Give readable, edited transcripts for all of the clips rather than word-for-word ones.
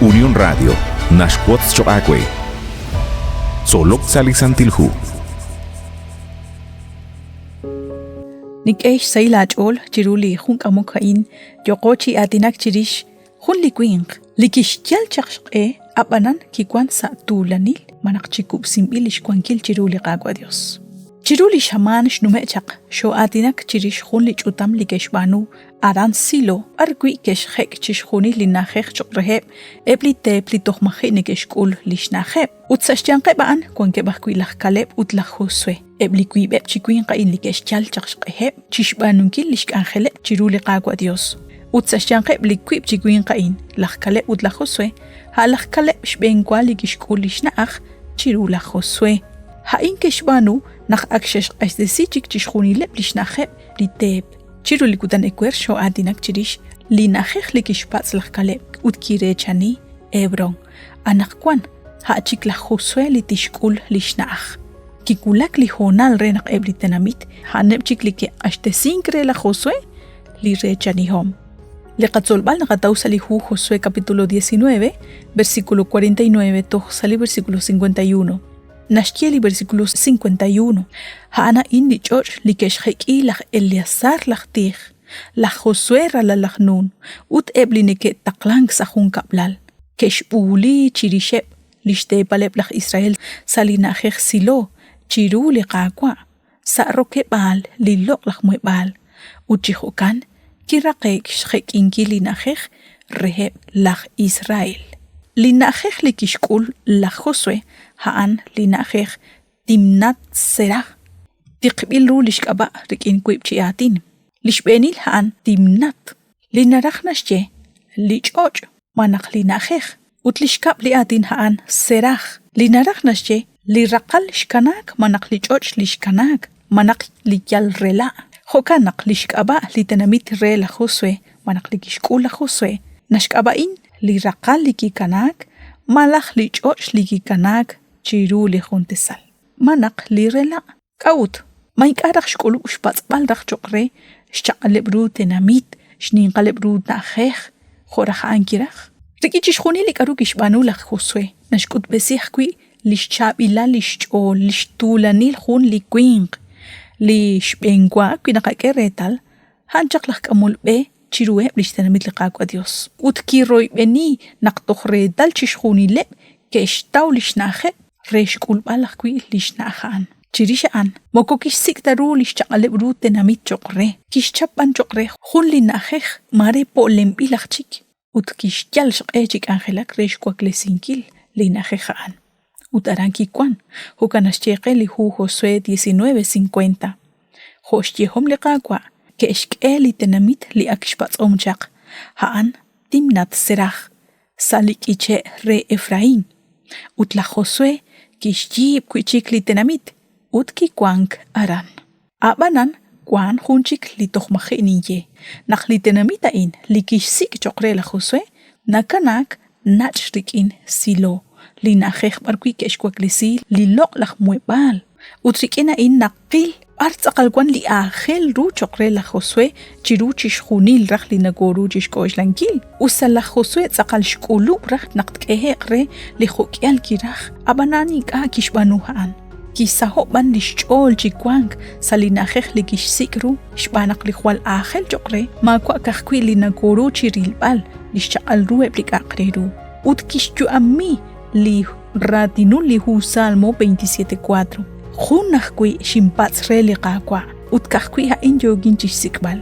Unión Radio naxwotz choq' aawe Tzolok sa' li Santil Hu. Nink'e xsahil aach'ool chiru li jun k'amok a'in yooqo chi aatinak chirix jun li winq li kixyal chaq xq'e ab'anan kiwank sa' tuulanil malaj chi kub'sinb'il li xwankil chiru li Qaawa' Yos. Chiru li xamaan xnume' chaq xoo'aatinak chirix jun li ch'utam li ke'xb'aanu aran Silo b'arwi' ke'xjek' chixjunil li na'ajej cho'q reheb' eb' li teep li toj maji' neke'xk'ul li xna'ajeb'. Ut sa' xyanqeb' a'an wankeb' ajwi' laj Caleb ut laj Josué, eb' li wiib'eb' chi winq a'in li ke'xyal chaq xq'eheb' chi xb'aanunkil li xk'anjeleb' chiru li Qaawa' Yos. Ut sa' xyanqeb' li wiib' chi winq a'in, laj Caleb ut laj Josué, a' laj Caleb xb'eenwa li kixk'ul li xna'aj chiru laj Josué. A'in ke'xb'aanu naq ak xe'xq'axtesi chik chixjunileb' li xna'ajeb' li teep. Chiru li kutan ewer xoo'aatinak chirix li na'ajej li kixpatz' laj Caleb ut kireechani Hebrón. Anaqwan, a' chik laj Josué li tixk'ul li xna'aj. Kiwulak li hoonal re naq eb' li tenamit a'aneb' chik li ke'q'axtesink re laj Josué li reechanihom. Li qatzolb'al naqataw sa' li hu Josué capítulo 19, versículo 49 toj sa' li versículo 51. Naxye li versículo 51, A'an a'in li ch'och' li ke'xjek'i laj Eleazar laj tij, laj Josué ralal laj Nun, ut eb' li neke'taqlank sa' junkab'lal. Ke'xb'uuli chirixeb' li xteepaleb' laj Israel sa' li na'ajej Siló chiru li Qaawa', sa' rokeb'aal li Loq'laj Muheb'aal, ut chi jo'kan kiraqe'k xjek'inkil li na'ajej reheb' laj Israel. Li na'ajej li kixk'ul laj Josué a'an li na'ajej Timnat-Seraj, tiqb'il ru li xk'ab'a' rik'in wiib' chi aatin. Li xb'eenil a'an Timnat, li naraj naxye li ch'och' malaj li na'ajej, ut li xkab' li aatin a'an Seraj, li naraj naxye li raqal xkanaak malaj li ch'och' li xkanaak malaj li yal rela'. Jo'kan naq li xk'ab'a' li tenamit re laj Josué malaj li kixk'ul laj Josué naxk'ab'a'in li raqal li kikanaak malaj li ch'och' li kikanaak chiru li juntesal malaj li rela'. K'a'ut? Ma ink'a' raj xk'ulub' xpatz'b'al raj cho'q re xchaq'aleb' ru tenamit, xninqaleb' ru na'ajej, jo' raj a'an kiraj? Rik'in chixjunil li k'aru kixb'aanu laj Josué, naxk'utb'esi ajwi' li xchaab'ilal li xch'ool, li xtuulanil jun li winq. Li xb'eenwa wi naqak'e reetal, a'an chaq laj k'amol b'e chiruheb' li xtenamit li Qaawa' Yos, ut kiroyb'eni naq toj reetal chixjunileb' ke'xtaw li xna'ajeb' re xk'ulb'al ajwi' li xna'aj a'an. Chirix a'an, moko kixsik' ta ru li xchaq'aleb' ru tenamit cho'q re, kixchap b'an cho'q re jun li na'ajej maare po'lenb'il aj chik, ut kixyal xq'e chi k'anjelak re xwaklesinkil li na'ajej a'an. Ut aran kiwan, jo'kan naxye qe li hu Josué 19:50. Jo' xyehom li Qaawa', ke'xk'e li tenamit li ak xpatz'om chaq, a'an Timnat-Seraj, sa' li k'iche' re Efraín. Ut laj Josué kixyiib' wi' chik li tenamit ut kiwank aran. A'b'anan wank jun chik li toj maji' ninye, naq li tenamit a'in li kixsik' cho'q re laj Josué nakanaak nach' rik'in Siló, li na'ajej b'arwi' ke'xwaklesi li loq'laj muheb'aal. Ut rik'in a'in naqil b'ar tz'aqal wank li aajel ru cho'q re laj Josué chiru chixjunil raj li nokooru chi xk'oxlankil. Us ta laj Josué tz'aqal xk'ulub' raj naq tk'ehe'q re li jo'k'ihal kiraj, ab'anan ink'a' kixb'aanu a'an. Kisaho'k b'an li xch'ool chi wank sa' li na'ajej li kixsik' ru xb'aan naq li jwal aajel cho'q re maawa' ka'ajwi' li nokooru chi rilb'al li xchaq'al ru eb' li k'a'aq re ru. Ut kixyu'ami li raatinul li hu Salmo 27:4, Jun ajwi' xinpatz' re li Qaawa', ut ka'ajwi' a'in yookin chi xsik'b'al,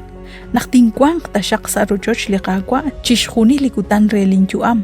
naq tinwanq taxaq sa' rochoch li Qaawa' chixjunil li kutan re linyu'am,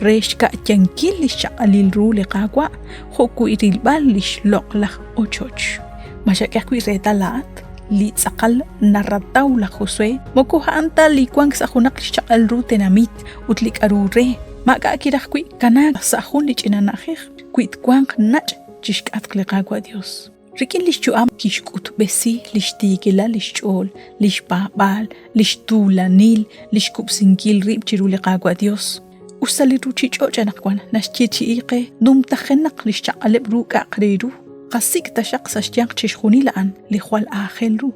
re xka'yankil li xchaq'alil ru li Qaawa' jo'wi' rilb'al li xloq'laj ochoch. Ma xak'e ajwi' reetal laa'at? Li tz'aqal narataw laj Josué moko a'an ta li wank sa' junaq li xchaq'al ru tenamit ut li k'aru re, Maak'a' kiraj wi' kanaak sa' jun li ch'ina na'ajej wi twanq nach' chixk'atq li Qaawa' Dios. Rik'in lix yu'am kixk'utb'esi lix tiikilal lix ch'ool, lix paab'aal, lix tuulanil, lix kub'sinkil rib' chiru li Qaawa' Dios. Us ta li ruchich'och' anaqwan naxyeechi'i qe numtajenaq lix chaq'aleb' ru k'a'aq re ru, qasik' taxaq sa' xyanq chixjunil a'an li jwal aajel ru,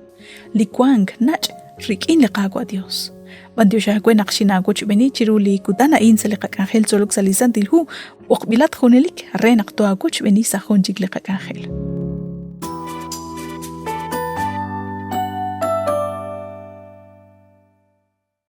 li wank nach' rik'in li Qaawa' Dios. B'antiox aawe naq xinaawochb'eeni chiru li kutan a'in sa' li qak'anjel tzolok sa' li Santil Hu. B'oqb'ilat junelik re naq tohaawochb'eeni sa' jun chik li qak'anjel.